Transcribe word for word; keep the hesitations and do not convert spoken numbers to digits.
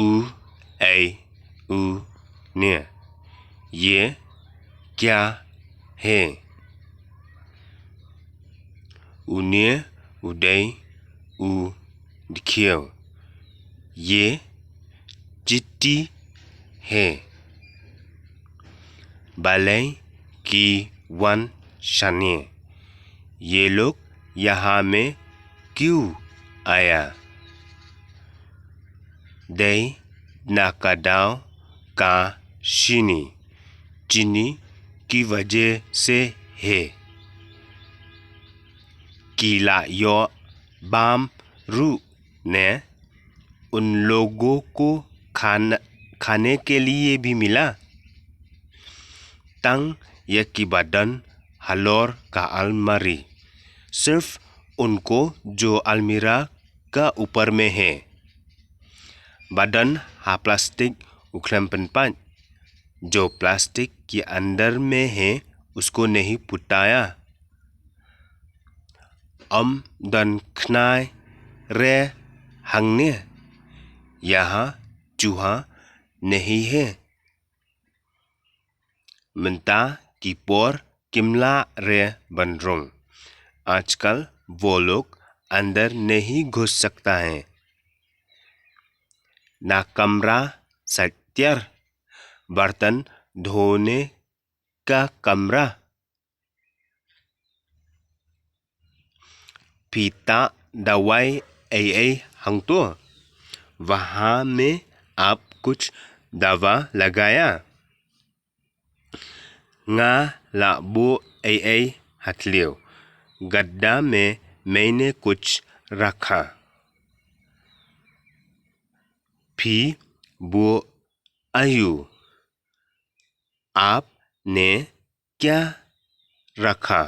u, ei, u, ne. Ye, kya, he. Une, u dei, u, dkhiew. Ye, chitti, hai. Balei ki wan shane? Ye log yahan mein kyun aaya? Dei na ka daw ka chini. Chini ki wajah se hai. Ki la ïoh bam ruh ne? उन लोगों को खाना, खाने के लिए भी मिला। Tang ïa kiba don halor ka almari. सिर्फ उनको जो अलमीरा का ऊपर में है। Ba don ha plastik u khlem pynpait. जो प्लास्टिक के अंदर में है, उसको नहीं फुटाया। Ym don khnai re hangne. यहाँ चूहा नहीं है। Mynta ki por kim lah re ban rung। आजकल वो लोग अंदर नहीं घुस सकता है। Na kamra sait tiar। बर्तन धोने का कमरा। Phi tah dawai ei ei hangto? वहाँ में आप कुछ दवा लगाया? Nga la buh ei ei ha thliew। गड्ढा में मैंने कुछ रखा। Phi buh aïu? आपने क्या रखा?